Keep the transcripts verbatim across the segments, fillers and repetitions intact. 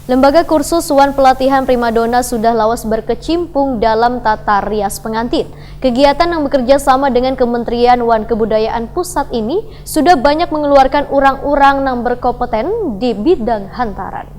Lembaga kursus wan pelatihan primadona sudah lawas berkecimpung dalam tata rias pengantin. Kegiatan yang bekerja sama dengan Kementerian wan Kebudayaan Pusat ini sudah banyak mengeluarkan orang-orang yang berkompeten di bidang hantaran.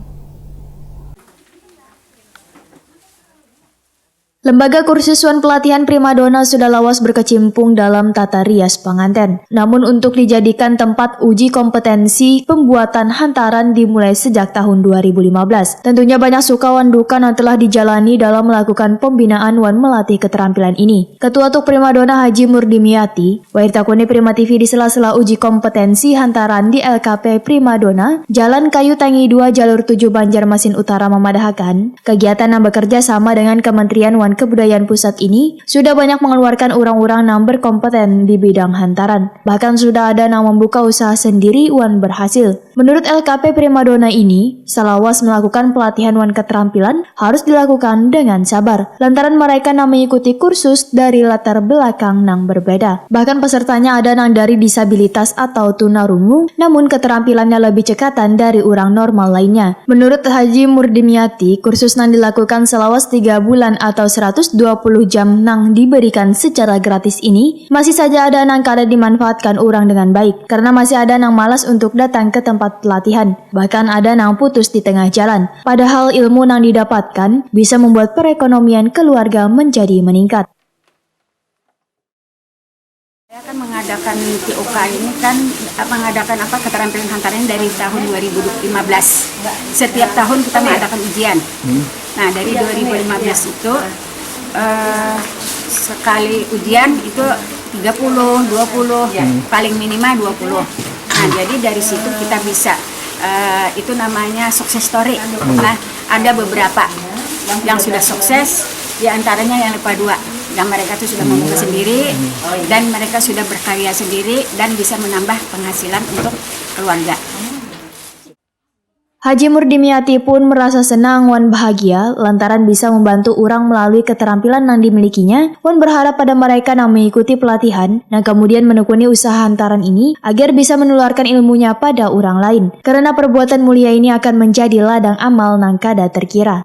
Lembaga kursus wan pelatihan primadona sudah lawas berkecimpung dalam tata rias pengantin. Namun untuk dijadikan tempat uji kompetensi pembuatan hantaran dimulai sejak tahun dua ribu lima belas. Tentunya banyak suka wan duka yang telah dijalani dalam melakukan pembinaan wan melatih keterampilan ini. Ketua Tuk Primadona Haji Murdimiati, wair takuni Prima T V di sela-sela uji kompetensi hantaran di L K P Primadona, Jalan Kayu Tangi dua, Jalur tujuh, Banjarmasin Utara, memadahakan, kegiatan yang bekerja sama dengan Kementerian wan Kebudayaan Pusat ini sudah banyak mengeluarkan orang-orang yang berkompeten di bidang hantaran. Bahkan sudah ada yang membuka usaha sendiri wan berhasil. Menurut L K P Primadona ini, selawas melakukan pelatihan wan keterampilan harus dilakukan dengan sabar, lantaran mereka yang mengikuti kursus dari latar belakang yang berbeda. Bahkan pesertanya ada yang dari disabilitas atau tunarungu, namun keterampilannya lebih cekatan dari orang normal lainnya. Menurut Haji Murdimiati, kursus yang dilakukan selawas tiga bulan atau seratus dua puluh jam yang diberikan secara gratis ini, masih saja ada yang kada dimanfaatkan orang dengan baik, karena masih ada yang malas untuk datang ke tempat pelatihan. Bahkan ada yang putus di tengah jalan. Padahal ilmu yang didapatkan bisa membuat perekonomian keluarga menjadi meningkat. Saya kan mengadakan T O K ini kan, eh, mengadakan apa, keterampilan hantaran dari tahun dua ribu lima belas. Setiap tahun kita mengadakan ujian. Nah, dari dua ribu lima belas itu, eh, sekali ujian itu tiga puluh, dua puluh, paling minimal dua puluh. Nah, jadi dari situ kita bisa, eh, itu namanya success story. Nah, ada beberapa yang sudah sukses, di antaranya yang level dua, yang mereka tuh sudah membuka sendiri dan mereka sudah berkarya sendiri dan bisa menambah penghasilan untuk keluarga. Haji Murdimiati pun merasa senang wan bahagia lantaran bisa membantu orang melalui keterampilan yang dimilikinya, wan berharap pada mereka yang mengikuti pelatihan, yang kemudian menekuni usaha hantaran ini agar bisa menularkan ilmunya pada orang lain. Karena perbuatan mulia ini akan menjadi ladang amal yang kada terkira.